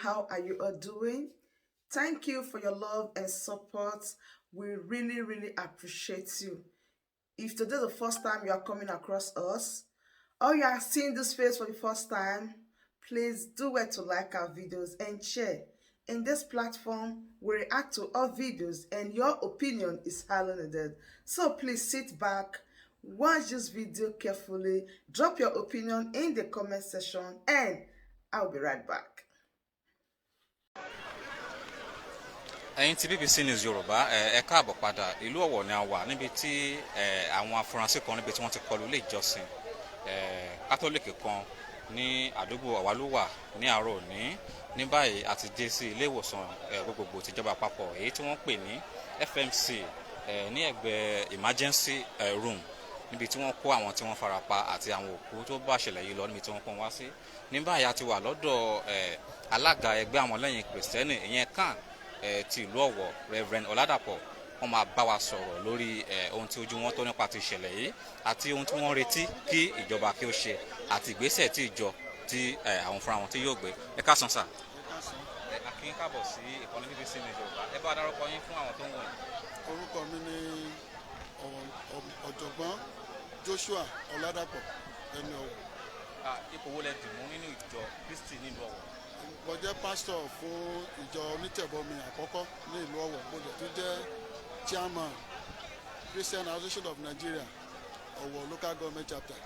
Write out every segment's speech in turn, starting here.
How are you all doing? Thank you for your love and support. We really, really appreciate you. If today is the first time you are coming across us, or you are seeing this face for the first time, please do well to like our videos and share. In this platform, we react to all videos and your opinion is highly needed. So please sit back, watch this video carefully, drop your opinion in the comment section, and I'll be right back. Ẹ̀yin tí BBC News Yorùbá, ẹ káàbọ̀ padà. Ìlú Ọ̀wọ̀ ni a wà níbi tí àwọn afurasí kan níbi tí wọ́n ti kọlu ilé ìjọsìn kátólíìkì kan ní àdúgbò Ọ̀wálúwà ní àárọ̀ òní. Ní báyìí, a ti dé sí ilé ìwòsàn gbogbogbò tìjọba àpapọ̀, èyí tí wọ́n pè ní FMC, ní ẹ̀gbẹ́ emergency room, níbi tí wọ́n kó àwọn tí wọ́n farapa àti àwọn òkú tó bá ṣẹlẹ̀ yìí lọ, níbi tí wọ́n kó wọn wá sí. Ní báyìí, a ti wà lọ́dọ̀ alága ẹgbẹ́ àwọn lẹ́yìn Kìrìsìtẹ́nì, ìyẹn CAN ti ìlú Ọ̀wọ̀, Reverend Ọládàpọ̀. Wọ́n máa bá wa sọ̀rọ̀ lórí ohun tí ojú wọn tó nípa ti ìṣẹ̀lẹ̀ yìí, àti ohun tí wọ́n retí kí ìjọba kí ó ṣe, àti ìgbésẹ̀ tí ìjọ tí àwọn fúnra wọn tí yóò gbé. Ẹ káàsán, sà. A kí yín káàbọ̀ sí ìkànnì BBC News Yorùbá. Ẹ bá dárúkọ yín fún àwọn tó ń wò yín. Orúkọ mi ni Ọ̀jọ̀gbọ́n Joshua Ọládàpọ̀, ẹni Ọ̀wọ̀. Ipò wo lẹ dì mú nínú ìjọ Kristi nílùú Ọ̀wọ̀? Mo jẹ́ pásítọ̀ fún ìjọ Onítẹ̀bọmi àkọ́kọ́ ní ìlú Ọ̀wọ̀. Mo dẹ̀ tún jẹ́ chairman, Christian Association of Nigeria, Ọ̀wọ̀ Local Government Chapter.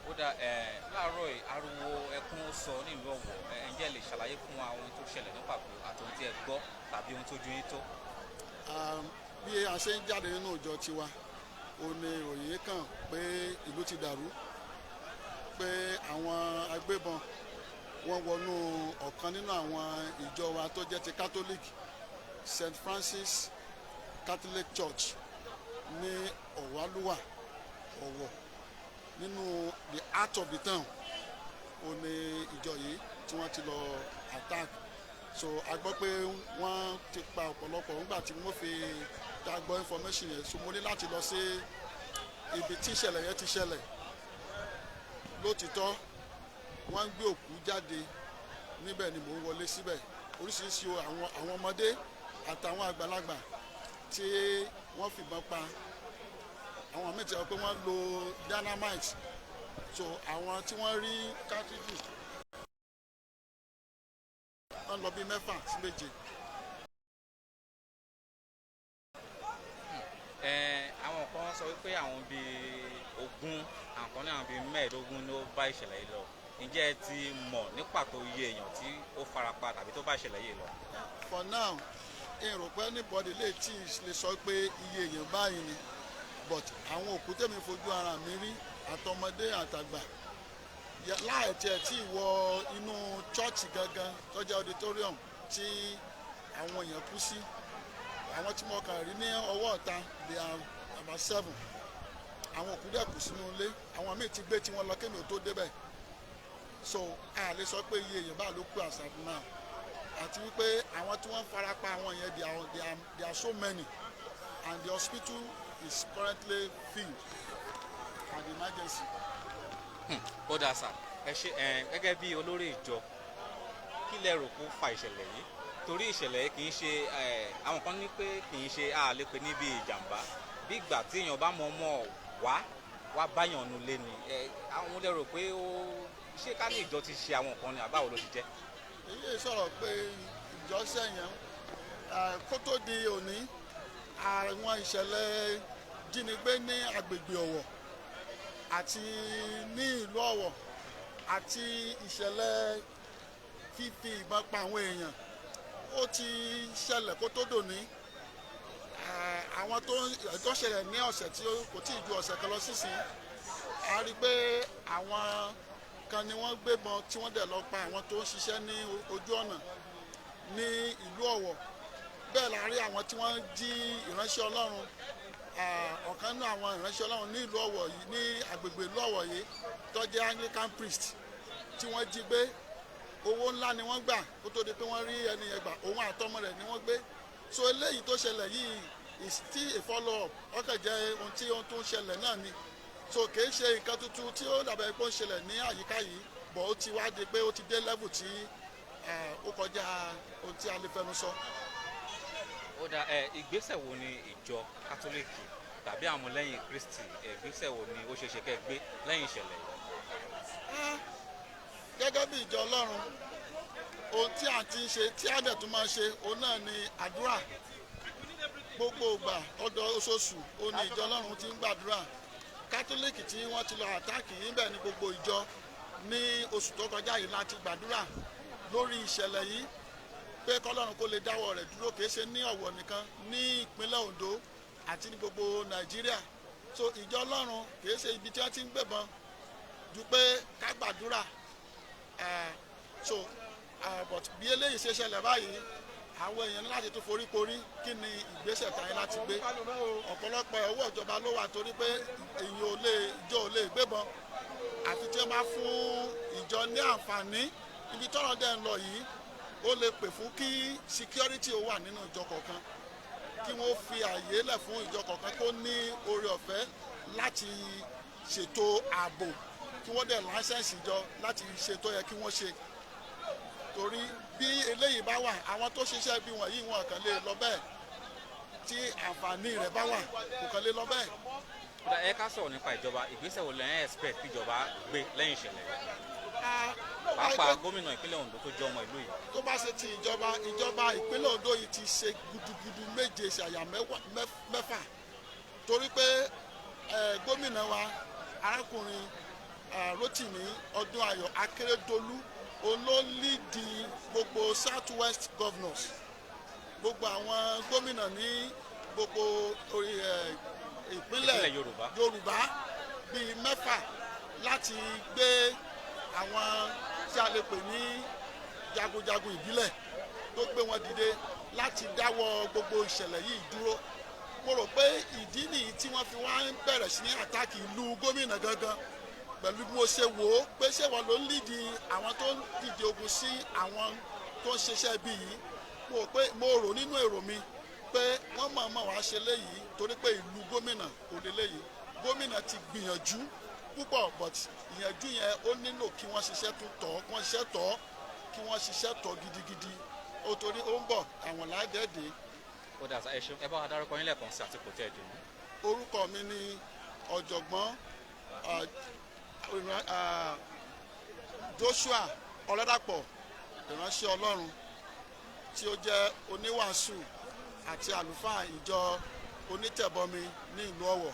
Ó dà ẹ. Láàárọ̀ yìí, ariwo ẹkún sọ nílùú Ọ̀wọ̀. Ǹjẹ́ ẹ lè ṣàlàyé fún wa ohun tó ṣẹlẹ̀ ní pàtó, àti ohun tí ẹ gbọ́ tàbí ohun tó ju yín tó? Bí a ṣe ń jáde nínú ìjọ tiwa, ó ní ìròyìn kàn pé ìlú ti dàrú, pé àwọn agbébọn wọ́n wọnú ọ̀kan nínú àwọn ìjọ wa tó jẹ́ ti Catholic, St Francis Catholic Church ní Ọ̀wálúwà, Ọ̀wọ̀, nínú the heart of the town. Ó ní ìjọ yìí tí wọ́n ti lọ attack. So a gbọ́ pé wọ́n ti pa ọ̀pọ̀lọpọ̀. Nígbà tí wọ́n fi ta gbọ́ information yẹn, so mo ní láti lọ sí ibi tí ìṣẹ̀lẹ̀ yẹn ti ṣẹlẹ̀. Lótìtọ́, wọ́n ń gbé òkú jáde níbẹ̀ ni mò ń wọlé síbẹ̀. Oríṣiríṣi àwọn ọmọdé àtàwọn àgbàlagbà tí wọ́n fìbọn pa. Àwọn míì ti sọ pé wọ́n lo dynamite. So àwọn tí wọ́n rí cartridges, wọ́n lọ bí 6 sí 7. Àwọn kan sọ wípé àwọn bíi 20, àwọn kan ní àwọn bíi 15 ló bá ìṣẹ̀lẹ̀ yìí lọ. Ǹjẹ́ ẹ ti mọ̀ ní pàtó iye èèyàn tí ó farapa tàbí tó bá ìṣẹ̀lẹ̀ yìí lọ? For now, n rò pé anybody lè tí lè sọ pé iye èèyàn báyìí ni, but àwọn òkú tèmi fojú ara mi rí, àtọmọdé àtàgbà, láì tiẹ̀ tí wọ inú chọ́ọ̀chì gangan tó jẹ́ auditorium tí àwọn èèyàn kú sí, àwọn tí mo kàn rí ní ọwọ́ ọ̀ta, they are about seven. Àwọn òkú dẹ̀ kù sínú ilé. Àwọn míì ti gbé tí wọ́n lọ kémi ò tó débẹ̀. So a lè sọ pé iye èèyàn báyìí ló kú as at now, àti wípé àwọn tí wọ́n fara pa, àwọn yẹn, they are so many, and the hospital is currently filled at the emergency. Ó dáa, sà, ẹ ṣe. Gẹ́gẹ́ bí olórí ìjọ, kí lẹ rò kó fa ìṣẹ̀lẹ̀ yìí? Torí ìṣẹ̀lẹ̀ yìí kì í ṣe, àwọn kan ní pé kì í ṣe, a lè pè níbi ìjàmbá, bí ìgbà tí èèyàn bá mọ̀ ọmọ wá wá báyàn nulẹ̀ ni. Àwọn lè rò pé ó ṣé ká ní ìjọ ti ṣe àwọn nǹkan ni, àbáwo ló ti jẹ́? Èyí sọ̀rọ̀ pé ìjọ sẹ̀yìn kó tó di òní. Àwọn ìṣẹ̀lẹ̀ jínigbé ní agbègbè Ọ̀wọ̀ àti ní ìlú Ọ̀wọ̀, àti ìṣẹ̀lẹ̀ fífi ìbọn pa àwọn èèyàn, ó ti ṣẹlẹ̀ kó tó dòní. Àwọn tó ṣẹlẹ̀ ní ọ̀sẹ̀ tí kò tí ì ju ọ̀sẹ̀ kan lọ sísìn, a rí i pé àwọn kan ni wọ́n gbébọn tí wọ́n dẹ̀ lọ pa àwọn tó ń ṣiṣẹ́ ní ojú ọ̀nà ní ìlú Ọ̀wọ̀. Bẹ́ẹ̀ la rí àwọn tí wọ́n jí ìránṣẹ́ Ọlọ́run, ọ̀kan nínú àwọn ìránṣẹ́ Ọlọ́run ní ìlú Ọ̀wọ̀ yìí, ní agbègbè ìlú Ọ̀wọ̀ yìí, tó jẹ́ Anglican priest, tí wọ́n jí gbé. Owó ńlá ni wọ́n gbà kó tó di pé wọ́n rí ẹni yẹn gbà. Òun àtọmọ rẹ̀ ni wọ́n gbé. So eléyìí tó ṣẹlẹ̀ yìí is still a follow up. Ó kàn jẹ́ ohun tí ohun tó ń ṣẹlẹ̀ náà ni. So kìí ṣe nǹkan tuntun tí ó dàbẹ̀ pé ó ń ṣẹlẹ̀ ní àyíká yìí, but ó ti wá di pé ó ti dé level tí ó kọjá ohun tí a lè fẹnu sọ. Ó dá ẹ, ìgbésẹ̀ wo ni ìjọ Kátólíìkì tàbí àwọn ọmọlẹ́yìn Kristi, ìgbésẹ̀ wo ni ó ṣeé ṣe kẹ́ ẹ gbé lẹ́yìn ìṣẹ̀lẹ̀ yìí? Gẹ́gẹ́ bí ìjọ Ọlọ́run, ohun tí a ti ń ṣe tí a dẹ̀ tún máa ṣe, òun náà ni àdúrà. Gbogbo ìgbà ọdọ oṣooṣù, òun ni ìjọ Ọlọ́run ti ń gbàdúrà. Kátólíìkì tí wọ́n ti lọ attack yìí bẹ́ẹ̀ ni gbogbo ìjọ ní oṣù tó kọjá yìí láti gbàdúrà lórí ìṣẹ̀lẹ̀ yìí pé kọ́lọ́run kó lè dáwọ́ rẹ̀ dúró, kìí ṣe ní Ọ̀wọ̀ nìkan, ní ìpínlẹ̀ Ondo àti ní gbogbo Nàìjíríà. So ìjọ Ọlọ́run kìí ṣe ibi tí wọ́n ti ń gbébọn ju pé ká gbàdúrà. So but bí eléyìí ṣe ṣẹlẹ̀ báyìí, àwọn èèyàn ní láti tún foríkorí kí ni ìgbésẹ̀ tàyín láti gbé. Ọ̀pọ̀lọpọ̀ ọwọ́ ìjọba ló wà, torí pé èèyàn ò lè, ìjọ ò lè gbébọn àfi tí wọ́n bá fún ìjọ ní àǹfààní. Ibi tọ́rọ̀ dẹ̀ ń lọ yìí, ó lè pè fún kí security ó wà nínú ìjọ kọ̀ọ̀kan, kí wọ́n fi àyè lẹ̀ fún ìjọ kọ̀ọ̀kan kó ní oore ọ̀fẹ́ láti ṣètò ààbò, kí wọ́n dẹ̀ license ìjọ láti ṣe tó yẹ kí wọ́n ṣe. Torí bí eléyìí bá wà, àwọn tó ṣiṣẹ́ bí wọ̀nyí, wọn kàn lè lọ bẹ́ẹ̀. Tí àǹfààní rẹ̀ bá wà, kò kàn lè lọ bẹ́ẹ̀. Ó dá, ẹ ká sọ̀rọ̀ nípa ìjọba. Ìgbésẹ̀ wo lẹ́yìn expect kíjọba gbé lẹ́yìn ìṣẹ̀lẹ̀ yìí, pàápàá gómìnà ìpínlẹ̀ Ondo tó jẹ́ ọmọ ìlú yìí? Tó bá ṣe ti ìjọba, ìjọba ìpínlẹ̀ Ondo yìí ti ṣe gudugudu méje ṣàyà mẹ́fà, torí pé gómìnà wa, arákùnrin Rotimi Ọdúnayọ̀ Akérédolú, olólìdí gbogbo South West governors, gbogbo àwọn gómìnà ní gbogbo orí ìpínlẹ̀ ìpínlẹ̀ Yorùbá. Yorùbá bíi mẹ́fà láti gbé àwọn tí a lè pè ní jagunjagun ìbílẹ̀, tó gbé wọn dìde láti dáwọ́ gbogbo ìṣẹ̀lẹ̀ yìí dúró. Mo rò pé ìdí nìyí tí wọ́n fi wá ń bẹ̀rẹ̀ sí ní attack ìlú gómìnà gangan, pẹ̀lú bí mo ṣe wò ó pé ṣé wọ́n ló ń lead àwọn tó ń dìde ogun sí àwọn tó ń ṣiṣẹ́ bí yìí. Mo rò pé, mo rò nínú èrò mi pé wọ́n mọ̀ọ́mọ̀ wá ṣe léyìí torí pé ìlú gómìnà kò lè léyìí. Gómìnà ti gbìyànjú púpọ̀, but ìyànjú yẹn, ó nílò kí wọ́n ṣiṣẹ́ tó tọ́, kí wọ́n ṣiṣẹ́ tọ́, kí wọ́n ṣiṣẹ́ tọ́ gidigidi ó, torí ó ń bọ̀ àwọn ládẹ́ẹ̀dẹ́. Ó dà, ẹ ṣeun. Ẹ bá wa dárúkọ yín lẹ́ẹ̀kan sí àti kò tẹ́ ẹ dùn. Orúkọ mi ni ọ̀jọ̀gbọ́n Joshua Ọlọ́dàpọ̀, ìránṣẹ́ Ọlọ́run tí ó jẹ́ oníwàásù àti àlùfáà ìjọ onítẹ̀bọmi ní ìlú Ọ̀wọ̀,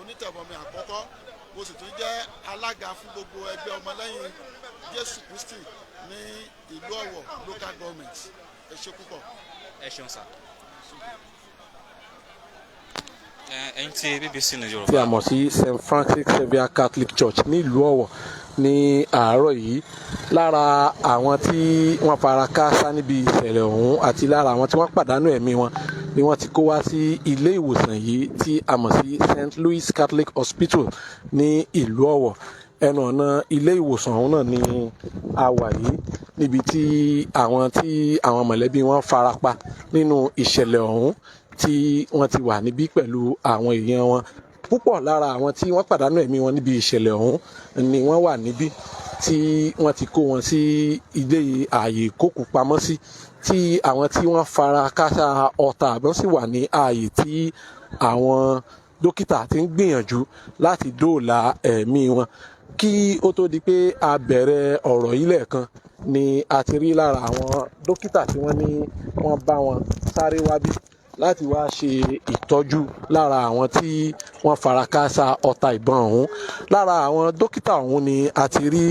onítẹ̀bọmi àkọ́kọ́. Mo sì tún jẹ́ alága fún gbogbo ẹgbẹ́ ọmọlẹ́yìn Jésù Kristi ní ìlú Ọ̀wọ̀ Local Government. Ẹ ṣé púpọ̀. Ẹ ṣeun sà. Ẹ̀yin tí BBC ní Yorùbá. Tí a mọ̀ sí St Francis Xavier Catholic Church nílùú Ọ̀wọ̀ ní àárọ̀ yìí, lára àwọn tí wọ́n fara káásá níbi ìṣẹ̀lẹ̀ ọ̀hún àti lára àwọn tí wọ́n pàdánù ẹ̀mí wọn ni wọ́n ti kó wá sí ilé ìwòsàn yìí tí a mọ̀ sí St Louis Catholic Hospital ní ìlú Ọ̀wọ̀. Ẹnu ọ̀nà ilé ìwòsàn ọ̀hún náà ni a wà yìí, níbi tí àwọn tí àwọn mọ̀lẹ́bí wọn farapa nínú ìṣẹ̀lẹ̀ ọ̀hún tí wọ́n ti wà níbí pẹ̀lú àwọn èèyàn wọn. Púpọ̀ lára àwọn tí wọ́n pàdánù ẹ̀mí wọn níbi ìṣẹ̀lẹ̀ ọ̀hún ni wọ́n wà níbí tí wọ́n ti kó wọn sí ilé ààyè ìkókùpamọ́ sí, tí àwọn tí wọ́n fara káṣá ọta àbọ̀n sì wà ní ààyè tí àwọn dókítà ti ń gbìyànjú láti dóòlà ẹ̀mí wọn. Kí ó tó di pé a bẹ̀rẹ̀ ọ̀rọ̀ yìí lẹ́ẹ̀kan ni a ti rí lára àwọn dókítà tí wọ́n ní wọ́n bá wọn sáré wá bí láti wá ṣe ìtọ́jú lára àwọn tí wọ́n fara káásá ọta ìbọn ọ̀hún. Lára àwọn dókítà ọ̀hún ni a ti rí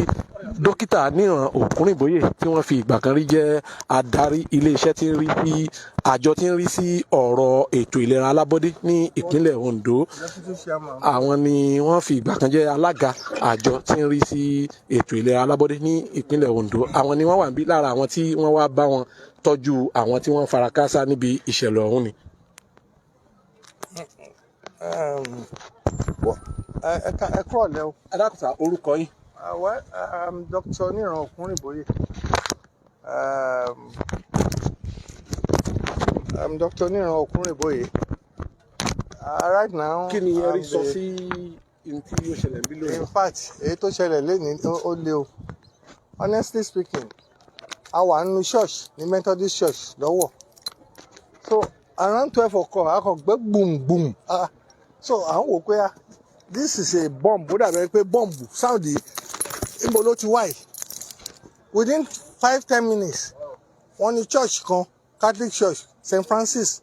dókítà Níran Òkúrìnbóyè, tí wọ́n fi ìgbà kan rí jẹ́ adarí iléeṣẹ́ tí ń rí sí àjọ tí ń rí sí ọ̀rọ̀ ètò ìlera alábọ́dé ní ìpínlẹ̀ Ondo. Àwọn ni wọ́n fi ìgbà kan jẹ́ alága àjọ tí ń rí sí ètò ìlera alábọ́dé ní ìpínlẹ̀ Ondo. Àwọn ni wọ́n wà níbí lára àwọn tí wọ́n wá bá wọn tọ́jú àwọn tí wọ́n fara káásá níbi ìṣẹ̀lẹ̀ ọ̀hún ni. Ẹ kúrọ̀lẹ́ o. Ẹ dákun sá, orúkọ yín? Well, I'm Dr. Níran Òkúnrìnbóyè. I'm Dr. Níran Òkúnrìnbóyè. Right now, Kí ni ẹ rí I'm sọ sí ohun tí ó ṣẹlẹ̀ níbí lónìí? In fact, èyí tó ṣẹlẹ̀ lénìí, ó le o. Honestly speaking, A wà nínú church ní Methodist Church lọ́wọ́. So around 12 o'clock, a kàn gbé gbùm gbùm. Ah, so à ń wò pé, ah, this is a bomb. Ó dàbí pé bomb sound yìí, níbo ló ti wá yìí? Within 5-10 minutes, wọ́n ní church kan, Catholic Church St Francis,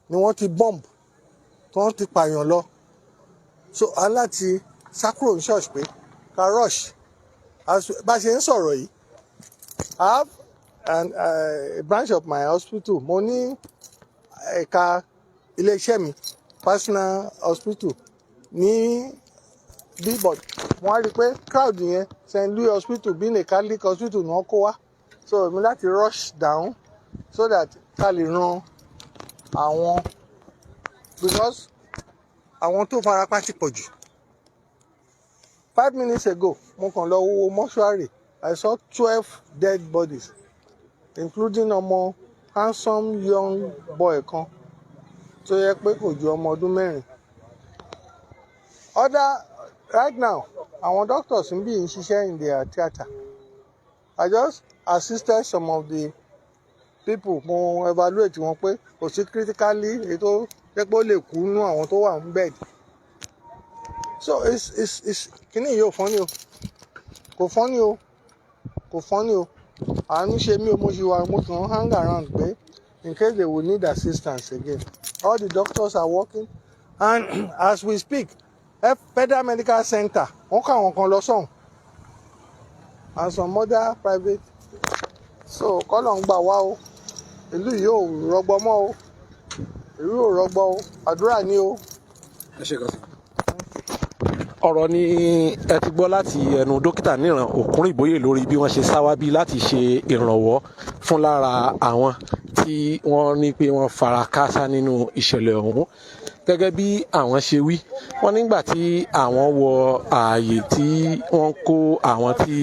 ni wọ́n ti bomb tí wọ́n ti pààyàn lọ. So a láti sá kúrò ní church pé ká rush. As bá ṣe ń sọ̀rọ̀ yìí, I have a branch of my hospital. Mo ní ẹ̀ka iléeṣẹ́ mi, personal hospital ní bí, but wọ́n á rí i pé crowd yẹn, St Louis Hospital being a Catholic hospital, ni wọ́n kó wá. So èmi láti rush down so that ká lè ran àwọn, because àwọn tó farapa ti pọ̀ jù. 5 minutes ago, mo kàn lọ wo mortuary. I saw 12 dead bodies, including ọmọ handsome young boy kan tó yẹ pé kò ju ọmọ ọdún 4. Other, right now, àwọn doctors ń bí ń ṣiṣẹ́ in their theatre. I just assisted some of the people. Mo evaluate wọn pé kò sí critically èyí tó jẹ́ pé ó lè kú nú àwọn tó wà ní bed. So it's kíní yìí ò funny o, kò funny o, kò funny o. Àánú ṣe mí o. Mo ṣì wà, mo kàn ń hang around pé in case they will need assistance again. All the doctors are working, and as we speak, Federal Medical Center, wọ́n kọ́ àwọn kan lọ sọ́hùn and some other private. So kọ́lọ̀ ń gbà wá o. Ìlú yìí ò rọgbọ mọ́ o, ìlú ò rọgbọ o. Àdúrà ni o. Ẹ ṣe kan sí. Ọ̀rọ̀ ni ẹ ti gbọ́ láti ẹnu Dókítà Níran Òkúnrìnbóyè lórí bí wọ́n ṣe sá wá bí láti ṣe ìrànwọ́ fún lára àwọn tí wọ́n ní pé wọ́n fara káásá nínú ìṣẹ̀lẹ̀ ọ̀hún. Gẹ́gẹ́ bí àwọn ṣe wí, wọ́n nígbà tí àwọn wọ ààyè tí wọ́n kó àwọn tí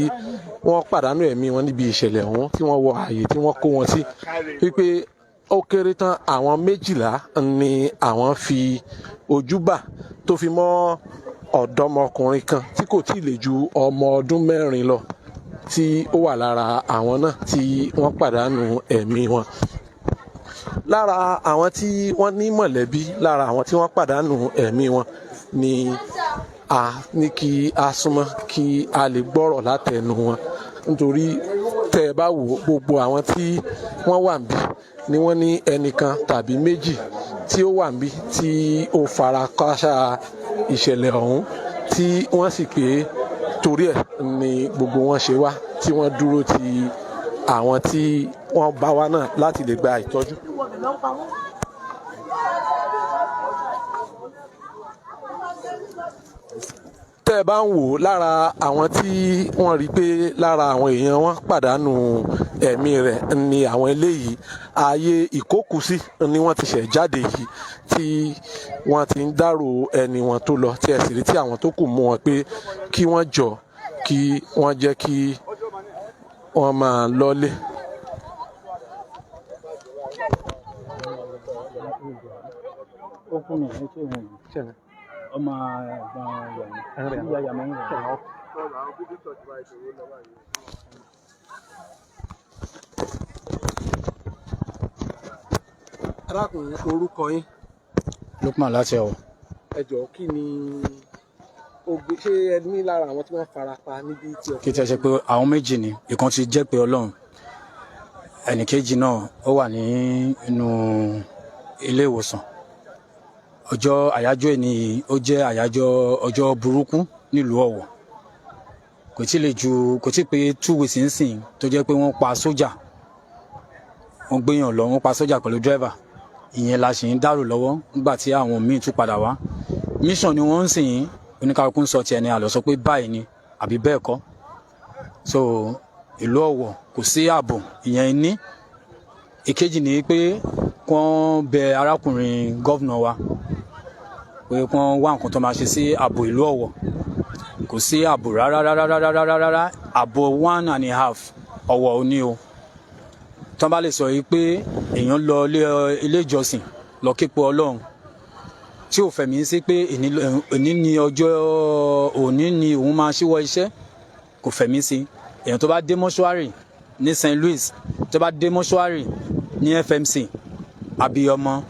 wọ́n pàdánù ẹ̀mí wọn níbi ìṣẹ̀lẹ̀ ọ̀hún, tí wọ́n wọ ààyè tí wọ́n kó wọn sí, wípé ó kéré tán àwọn 12 ni àwọn fi ojú bà, tó fi mọ́ ọ̀dọ́mọkùnrin kan tí kò tí ì lè ju ọmọ ọdún 4 lọ tí ó wà lára àwọn náà tí wọ́n pàdánù ẹ̀mí wọn. Lára àwọn tí wọ́n ní mọ̀lẹ́bí lára àwọn tí wọ́n pàdánù ẹ̀mí wọn ni a ní kí a súnmọ́ kí a lè gbọ́rọ̀ látẹnu wọn, nítorí tẹ́ ẹ bá wò ó, gbogbo àwọn tí wọ́n wà níbí ni wọ́n ní ẹnìkan tàbí méjì tí ó wà níbí tí ó fara kááṣá ìṣẹ̀lẹ̀ ọ̀hún, tí wọ́n sì pé torí ẹ̀ ni gbogbo wọn ṣe wá, tí wọ́n dúró ti àwọn tí wọ́n bá wá náà láti lè gba ìtọ́jú. Tẹ́ ẹ bá ń wò ó, lára àwọn tí wọ́n rí pé lára àwọn èèyàn wọn pàdánù ẹ̀mí rẹ̀ ni àwọn eléyìí. Ààyè ìkókùsí ni wọ́n ti ṣẹ̀ jáde yìí tí wọ́n ti ń dárò ẹni wọn tó lọ, tí ẹ sì rí tí àwọn tó kù mú wọn pé kí wọ́n jọ kí wọ́n jẹ́ kí wọ́n máa lọ́lé. Ó kú mi ẹ ṣe wọn ọmọ ẹ̀gbọ́n ìyá ìyá mi rẹ. Arákùnrin, orúkọ yín? Lukman láti Ọ̀wọ̀. Ẹ jọ̀ọ́, kí ni ó gbé ṣé ẹ ní lára àwọn tí wọ́n fara pa níbi tí Kí tí ẹ ṣe pé àwọn méjì ni, ìkan ti jẹ́ pé Ọlọ́run, ẹnìkejì náà ó wà ní inú ilé ìwòsàn. Ọjọ́ àyájọ́ èní yìí, ó jẹ́ àyájọ́ ọjọ́ burúkú nílùú Ọ̀wọ̀. Kò tí lè ju, kò tí pé 2 weeks nsìn tó jẹ́ pé wọ́n pa sójà, wọ́n gbéyàn lọ, wọ́n pa sójà pẹ̀lú dírẹ́fà. Ìyẹn la ṣì ń dárò lọ́wọ́ nígbà tí àwọn míì tún padà wá. Mission ni wọ́n ń sìn yín, oníkálukú ń sọ tiẹ̀ ní àlọ́ sọ pé báyìí ni àbí bẹ́ẹ̀ kọ́. So ìlú Ọ̀wọ̀ kò sí ààbò, ìyẹn ní. Ìkejì ni pé kán bẹ arákùnrin governor wa pé kán wá nǹkan tó máa ṣe sí ààbò ìlú Ọ̀wọ̀. Kò sí ààbò rárá rárá rárá rárá rárá. Ààbò 1.5 Ọ̀wọ̀ ò ní o. Tán bá lè sọ yìí pé èèyàn lọ ilé ìjọsìn lọ képe Ọlọ́run tí ò fẹ̀mí sí pé òní ni ọjọ́ òní ni òun máa ṣíwọ́ iṣẹ́, kò fẹ̀mí sí. Èèyàn tó bá dé mọ́ṣúárì ní St. Louis, tó bá dé mọ́ṣúárì ní FMC Abiyọmọ,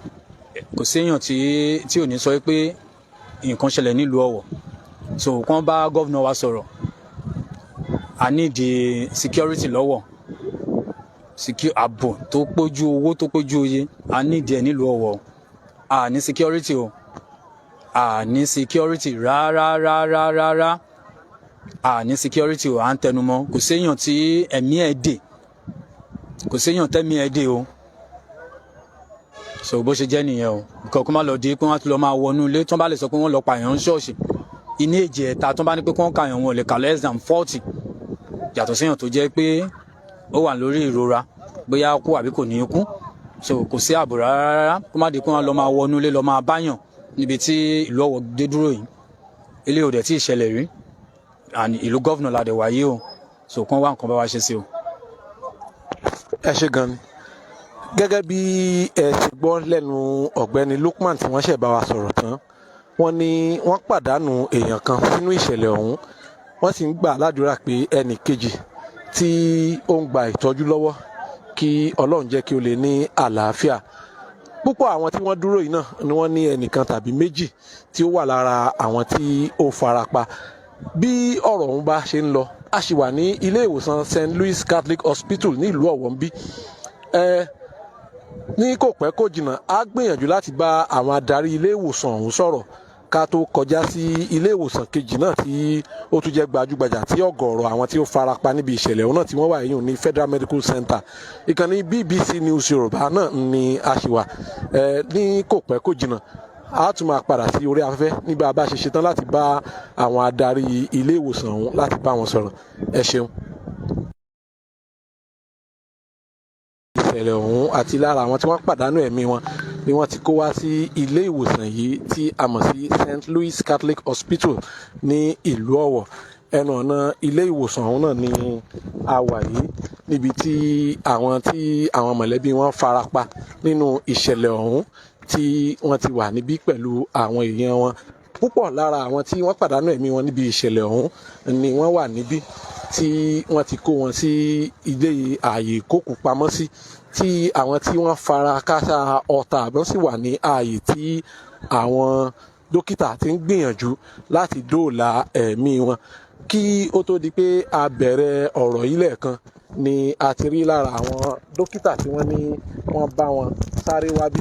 kò séèyàn tí ò ní sọ pé nǹkan ṣẹlẹ̀ nílùú Ọ̀wọ̀. So kàn bá governor wa sọ̀rọ̀, a need security lọ́wọ́, ààbò tó pójú owó, tó pójú oye. A need ẹ̀ nílùú Ọ̀wọ̀. A ní security o, a ní security rárá rárá rárá, a ní security o. À ń tẹnumọ́, kò séèyàn tí ẹ̀mí ẹ̀ dè, kò séèyàn tẹ́mí ẹ̀ dè o. So bó ṣe jẹ́ nìyẹn o. Nǹkan kó má lọ di pé wọ́n á tún lọ máa wọnú ilé, tí wọ́n bá lè sọ pé wọ́n lọ pààyàn ní ṣọ́ọ̀ṣì iní èjì ẹ̀ta, tí wọ́n bá ní pé kí wọ́n kàyàn, wọn ò lè kà less than 40, yàtọ̀ séèyàn tó jẹ́ pé ó wà lórí ìrora, bóyá kú àbí kò ní í kú. So kò sí ààbò rárá rárá. Kó má di pé wọ́n lọ máa wọnú ilé lọ máa báyàn níbi tí ìlú Ọ̀wọ̀ dé dúró yìí. Ilé ò dẹ̀ tí ì ṣẹlẹ̀ rí, and ìlú governor la dẹ̀ wáyé o. So kán wá nǹkan bá wa ṣe sí o. Ẹ ṣe gan ni. Gẹ́gẹ́ bí ẹ ti gbọ́ lẹ́nu ọ̀gbẹ́ni Lukman tí wọ́n ṣẹ̀ bá wa sọ̀rọ̀ tán, wọ́n ní wọ́n pàdánù èèyàn kan sínú ìṣẹ̀lẹ̀ ọ̀hún. Wọ́n sì ń gbà ládùúrà pé ẹnì kejì tí ó ń gba ìtọ́jú lọ́wọ́, kí Ọlọ́run jẹ́ kí ó lè ní àlàáfíà. Púpọ̀ àwọn tí wọ́n dúró yìí náà ni wọ́n ní ẹnìkan tàbí méjì tí ó wà lára àwọn tí ó farapa. Bí ọ̀rọ̀ ọ̀hún bá ṣe ń lọ, a sì wà ní ilé ìwòsàn St. Louis Catholic Hospital ní ìlú Ọ̀wọ̀ ń bí. Ẹ ní kò pẹ́ kò jìnnà, á gbìyànjú láti bá àwọn adarí ilé ìwòsàn ọ̀hún sọ̀rọ̀ ká tó kọjá sí ilé ìwòsàn kejì náà tí ó tún jẹ́ gbajúgbajà, tí ọ̀gọ̀ọ̀rọ̀ àwọn tí ó farapa níbi ìṣẹ̀lẹ̀ ọ̀hún náà tí wọ́n wà yìí ní Federal Medical Center. Ìkànnì BBC News Yorùbá náà ni a ṣì wà. Ẹ ní kò pẹ́ kò jìnnà, a tún máa padà sí orí afẹ́fẹ́ nígbà bá ṣe ṣetán láti bá àwọn adarí ilé ìwòsàn ọ̀hún láti bá wọn sọ̀rọ̀. Ẹ ṣeun. Ìṣẹ̀lẹ̀ ọ̀hún àti lára àwọn tí wọ́n pàdánù ẹ̀mí wọn ni wọ́n ti kó wá sí ilé ìwòsàn yìí tí a mọ̀ sí St. Louis Catholic Hospital ní ìlú Ọ̀wọ̀. Ẹnu ọ̀nà ilé ìwòsàn ọ̀hún náà ni a wà yìí, níbi tí àwọn tí àwọn mọ̀lẹ́bí wọn farapa nínú ìṣẹ̀lẹ̀ ọ̀hún tí wọ́n ti wà níbí pẹ̀lú àwọn èèyàn wọn. Púpọ̀ lára àwọn tí wọ́n pàdánù ẹ̀mí wọn níbi ìṣẹ̀lẹ̀ ọ̀hún ni wọ́n wà níbí tí wọ́n ti kó wọn sí ilé ààyè ìkókù pamọ́ sí, tí àwọn tí wọ́n fara káṣá ọta àbọ̀n sì wà ní ààyè tí àwọn dókítà ti ń gbìyànjú láti dóòlà ẹ̀mí wọn. Kí ó tó di pé a bẹ̀rẹ̀ ọ̀rọ̀ yìí lẹ́ẹ̀kan ni a ti rí lára àwọn dókítà tí wọ́n ní wọ́n bá wọn sáré wá bí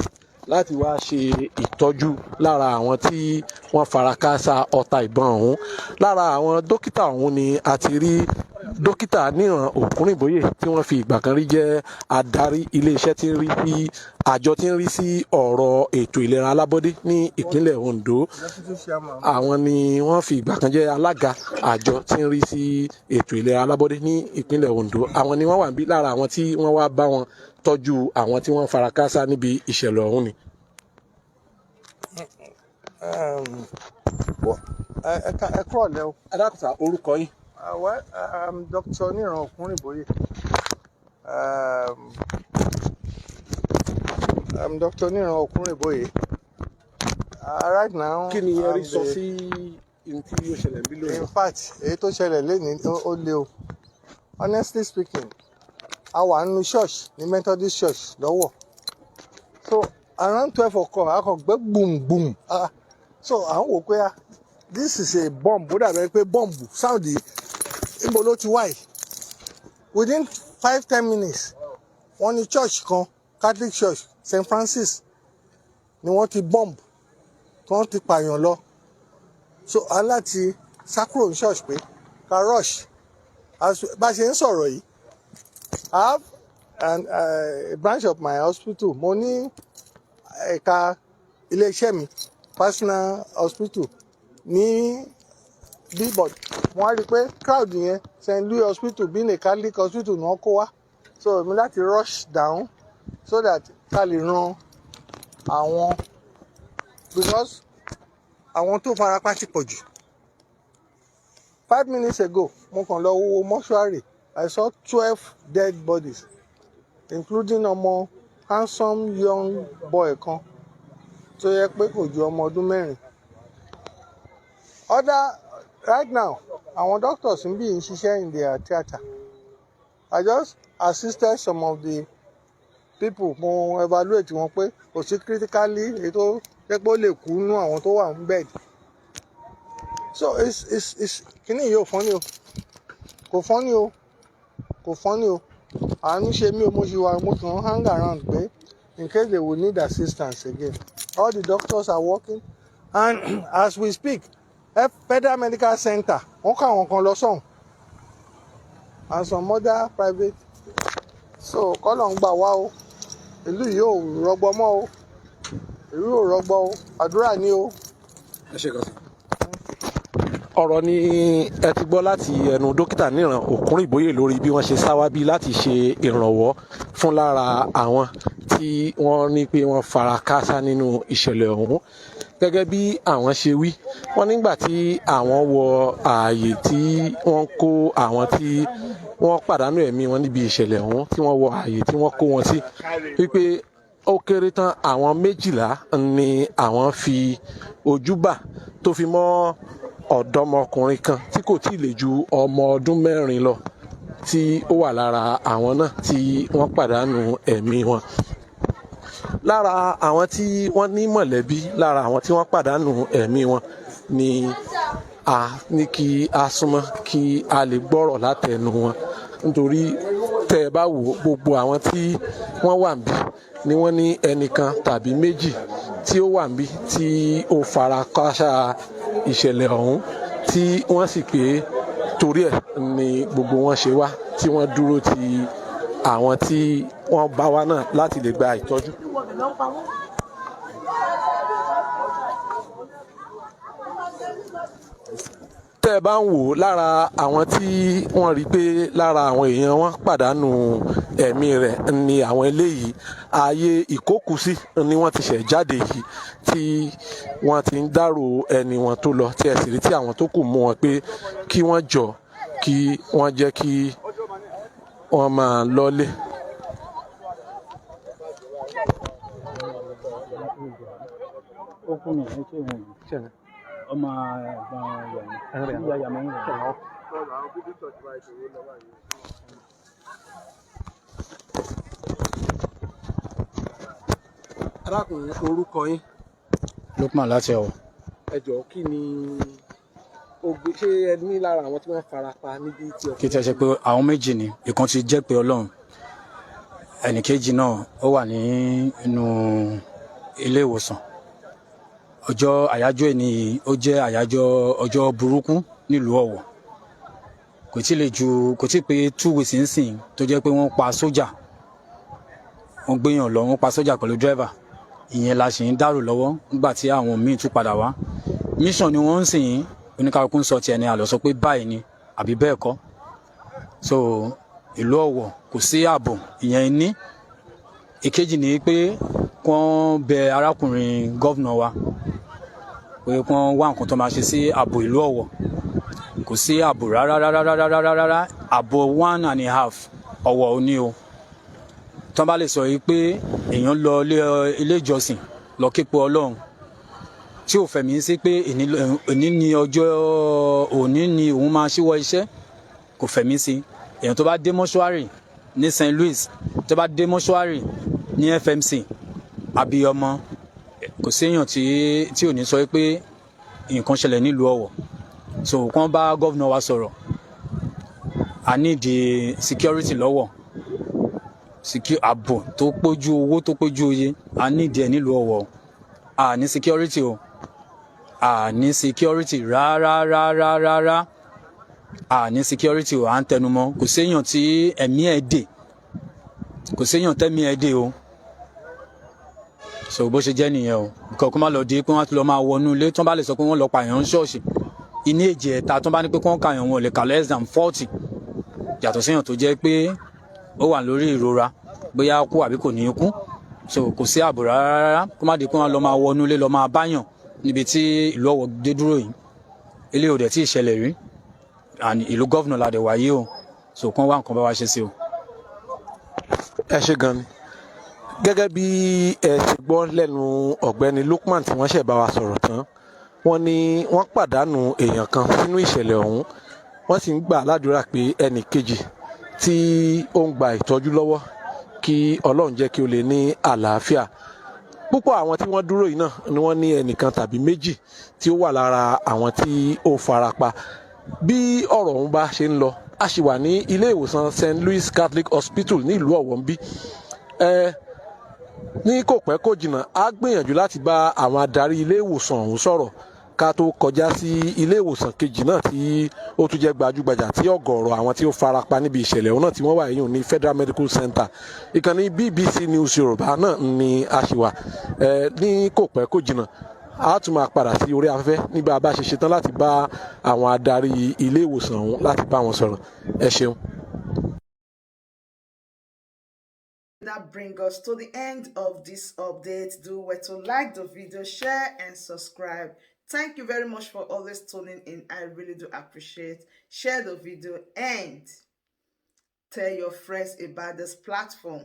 láti wá ṣe ìtọ́jú lára àwọn tí wọ́n fara kááṣá ọta ìbọn ọ̀hún. Lára àwọn dókítà ọ̀hún ni a ti rí Dókítà Níran Òkúrìnbóyè, tí wọ́n fi ìgbà kan rí jẹ́ adarí iléeṣẹ́ tí ń rí sí àjọ tí ń rí sí ọ̀rọ̀ ètò ìlera alábọ́dé ní ìpínlẹ̀ Ondo. Àwọn ni wọ́n fi ìgbà kan jẹ́ alága àjọ tí ń rí sí ètò ìlera alábọ́dé ní ìpínlẹ̀ Ondo. Àwọn ni wọ́n wà níbí lára àwọn tí wọ́n wá bá wọn tọ́jú àwọn tí wọ́n fara káásá níbi ìṣẹ̀lẹ̀ ọ̀hún ni. Ẹ kúrọ̀lẹ́ o. Ẹ dákun sá, orúkọ yín? Well, I'm Dr. Níran Òkúnrìnbóyè. I'm Dr. Níran Òkúnrìnbóyè. Right now, Kí ni ẹ rí I'm sọ sí ohun tí ó ṣẹlẹ̀ níbí lónìí? In fact, èyí tó ṣẹlẹ̀ lénìí, ó le o. Honestly speaking, a wà nínú church ní Methodist Church lọ́wọ́. So around 12 o'clock, a kàn gbé gbùngbùn. Ah, so à ń wò pé ah, this is a bomb. Ó dàbí pé bomb sound yìí, níbo ló ti wá yìí? Within 5-10 minutes, wọ́n ní church kan, Catholic Church St. Francis, ni wọ́n ti bomb, tí wọ́n ti pààyàn lọ. So a láti sá kúrò ní church pé ká rush. As bá ṣe ń sọ̀rọ̀ yìí, I have a branch of my hospital. Mo ní ẹ̀ka iléeṣẹ́ mi, personal hospital ní bí, but wọ́n á rí i pé crowd yẹn, St. Louis Hospital being a Catholic hospital, ni wọ́n kó wá. So èmi láti rush down so that ká lè ran àwọn, because àwọn tó farapa ti pọ̀ jù. 5 minutes ago, mo kàn lọ wo mortuary, I saw 12 dead bodies, including ọmọ handsome young boy kan tó yẹ pé kò ju ọmọ ọdún 4. Other, right now, àwọn doctors ń bí ń ṣiṣẹ́ in their theatre. I just assisted some of the people. Mo evaluate wọn pé kò sí critically èyí tó jẹ́ pé ó lè kú nú àwọn tó wà ní bed. So it's kíní yìí ò funny o, kò funny o, kò funny o. Àánú ṣe mí o. Mo ṣì wà, mo kàn ń hang around pé in case they will need assistance again. All the doctors are working, and as we speak, Federal Medical Center, wọ́n kó àwọn kan lọ sọ́hùn and some other private. So kọ́lọ́un gbà wá o. Ìlú yìí ò rọgbọ mọ́ o, ìlú ò rọgbọ o. Àdúrà ni o. Ẹ ṣe kan sí. Ọ̀rọ̀ ni ẹ ti gbọ́ láti ẹnu Dókítà Níran Òkúrìnbóyè lórí bí wọ́n ṣe sáwá bí láti ṣe ìrànwọ́ fún lára àwọn tí wọ́n ní pé wọ́n fara káásá nínú ìṣẹ̀lẹ̀ ọ̀hún. Gẹ́gẹ́ bí àwọn ṣe wí, wọ́n nígbà tí àwọn wọ ààyè tí wọ́n kó àwọn tí wọ́n pàdánù ẹ̀mí wọn níbi ìṣẹ̀lẹ̀ ọ̀hún, tí wọ́n wọ ààyè tí wọ́n kó wọn sí, wípé ó kéré tán àwọn 12 ni àwọn fi ojú bà, tó fi mọ́ ọ̀dọ́mọkùnrin kan tí kò tí ì lè ju ọmọ ọdún 4 lọ tí ó wà lára àwọn náà tí wọ́n pàdánù ẹ̀mí wọn. Lára àwọn tí wọ́n ní mọ̀lẹ́bí lára àwọn tí wọ́n pàdánù ẹ̀mí wọn ni a ní kí a súnmọ́ kí a lè gbọ́rọ̀ látẹnu wọn, nítorí tẹ́ ẹ bá wò ó, gbogbo àwọn tí wọ́n wà níbí ni wọ́n ní ẹnìkan tàbí méjì tí ó wà níbí tí ó fara kááṣá ìṣẹ̀lẹ̀ ọ̀hún, tí wọ́n sì pé torí ẹ̀ ni gbogbo wọn ṣe wá, tí wọ́n dúró ti àwọn tí wọ́n bá wá náà láti lè gba ìtọ́jú. Tẹ́ ẹ bá ń wò ó, lára àwọn tí wọ́n rí pé lára àwọn èèyàn wọn pàdánù ẹ̀mí rẹ̀ ni àwọn eléyìí. Ààyè ìkókùsí ni wọ́n ti ṣẹ̀ jáde yìí tí wọ́n ti ń dárò ẹni wọn tó lọ, tí ẹ sì rí tí àwọn tó kù mú wọn pé kí wọ́n jọ kí wọ́n jẹ́ kí wọ́n máa lọ́lé. Ó kú ní ẹ ṣe ìwọ̀n ọmọ ẹ̀gbọ́n ìyá ìyá ìyá mẹ́rin rẹ̀. Arákùnrin, orúkọ yín? Lukman láti Ọ̀wọ̀. Ẹ jọ̀ọ́, kí ni ogun ṣé ẹ ní lára àwọn tí wọ́n fara pa níbi tí ọkọ̀? Kí tí a ṣe pé àwọn méjì ni, ìkan ti jẹ́ pé Ọlọ́run, ẹnì kejì náà ó wà ní inú ilé ìwòsàn. Ọjọ́ àyájọ́ èní yìí, ó jẹ́ àyájọ́ ọjọ́ burúkú nílùú Ọ̀wọ̀. Kò tí lè ju, kò tí pé 2 weeks nsìn tó jẹ́ pé wọ́n pa sójà, wọ́n gbéyàn lọ, wọ́n pa sójà pẹ̀lú dírẹ́fà. Ìyẹn la ṣì ń dárò lọ́wọ́ nígbà tí àwọn míì tún padà wá. Mission ni wọ́n ń sìn yín, oníkálukú ń sọ tiẹ̀ ní àlọ́ sọ pé báyìí ni àbí bẹ́ẹ̀ kọ́. So ìlú Ọ̀wọ̀ kò sí ààbò, ìyẹn ní. Ìkejì ni pé kán bẹ arákùnrin governor wa pé kán wá nǹkan tó máa ṣe sí ààbò ìlú Ọ̀wọ̀. Kò sí ààbò rárá rárá rárá rárá rárá. Ààbò 1.5 Ọ̀wọ̀ ò ní o. Tán bá lè sọ yìí pé èèyàn lọ ilé ìjọsìn lọ képe Ọlọ́run tí ò fẹ̀mí sí pé òní ni ọjọ́ òní ni òun máa ṣíwọ́ iṣẹ́, kò fẹ̀mí sí. Èèyàn tó bá dé mọ́ṣúárì ní St. Louis, tó bá dé mọ́ṣúárì ní FMC abiyọmọ, kò séèyàn tí ò ní sọ pé nǹkan ṣẹlẹ̀ nílùú Ọ̀wọ̀. So kàn bá governor wa sọ̀rọ̀, a need security lọ́wọ́, ààbò tó pójú owó, tó pójú oye, a need ẹ̀ nílùú Ọ̀wọ̀. A ní security o, a ní security rárá rárá rárá, a ní security o. À ń tẹnumọ́, kò séèyàn tí ẹ̀mí ẹ̀ dè, kò séèyàn tẹ́mí ẹ̀ dè o. So bó ṣe jẹ́ nìyẹn o. Kò má lọ di pé wọ́n ti lọ máa wọnú ilé. Tí wọ́n bá lè sọ pé wọ́n lọ pààyàn ń ṣọ́ọ̀ṣì iní èjì ẹ̀ta, tí wọ́n bá ní pé kí wọ́n kàyàn, wọn ò lè kà less than 40, yàtọ̀ séèyàn tó jẹ́ pé ó wà lórí ìrora bóyá kú àbí kò ní kú. So kò sí ààbò rárá rárá. Kó má di pé wọ́n lọ máa wọnú ilé lọ máa báyàn níbi tí ìlú Ọ̀wọ̀ dé dúró yìí. Ilé ò dẹ̀ tí ì ṣẹlẹ̀ rí, and ìlú governor la dẹ̀ wáyé o. So kán wá nǹkan bá wa ṣe sí o. Ẹ ṣe gan ni. Gẹ́gẹ́ bí ẹ ti gbọ́ lẹ́nu ọ̀gbẹ́ni Lukman tí wọ́n ṣẹ̀ bá wa sọ̀rọ̀ tán, wọ́n ní wọ́n pàdánù èèyàn kan sínú ìṣẹ̀lẹ̀ ọ̀hún, wọ́n sì ń gbà ládùúrà pé ẹnì kejì Tí ó ń gba ìtọ́jú lọ́wọ́, kí Ọlọ́run jẹ́ kí ó lè ní àlàáfíà. Púpọ̀ àwọn tí wọ́n dúró yìí náà ni wọ́n ní ẹnìkan tàbí méjì tí ó wà lára àwọn tí ó farapa. Bí ọ̀rọ̀ ọ̀hún bá ṣe ń lọ, a sì wà ní ilé ìwòsàn St. Louis Catholic Hospital ní ìlú Ọ̀wọ̀ níbí. Ẹ ní kò pẹ́ kò jìnnà, á gbìyànjú láti bá àwọn adarí ilé ìwòsàn ọ̀hún sọ̀rọ̀ ká tó kọjá sí ilé ìwòsàn kejì náà tí ó tún jẹ́ gbajúgbajà, tí ọ̀gọ̀ọ̀rọ̀ àwọn tí ó farapa níbi ìṣẹ̀lẹ̀ ọ̀hún náà tí wọ́n wà yìí ní Federal Medical Center. Ìkànnì BBC News Yorùbá náà ni a ṣì wà. Ẹ ní kò pẹ́ kò jìnnà, a tún máa padà sí orí afẹ́fẹ́ nígbà bá ṣe ṣetán láti bá àwọn adarí ilé ìwòsàn ọ̀hún láti bá wọn sọ̀rọ̀. Ẹ ṣeun. That brings us to the end of this update. Do well to like the video, share, and subscribe. Thank you very much for always tuning in. I really do appreciate. Share the video and tell your friends about this platform,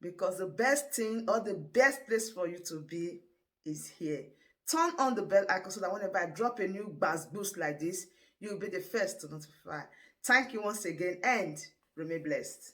because the best thing or the best place for you to be is here. Turn on the bell icon so that whenever I drop a new buzz boost like this, you'll be the first to notify. Thank you once again and remain blessed.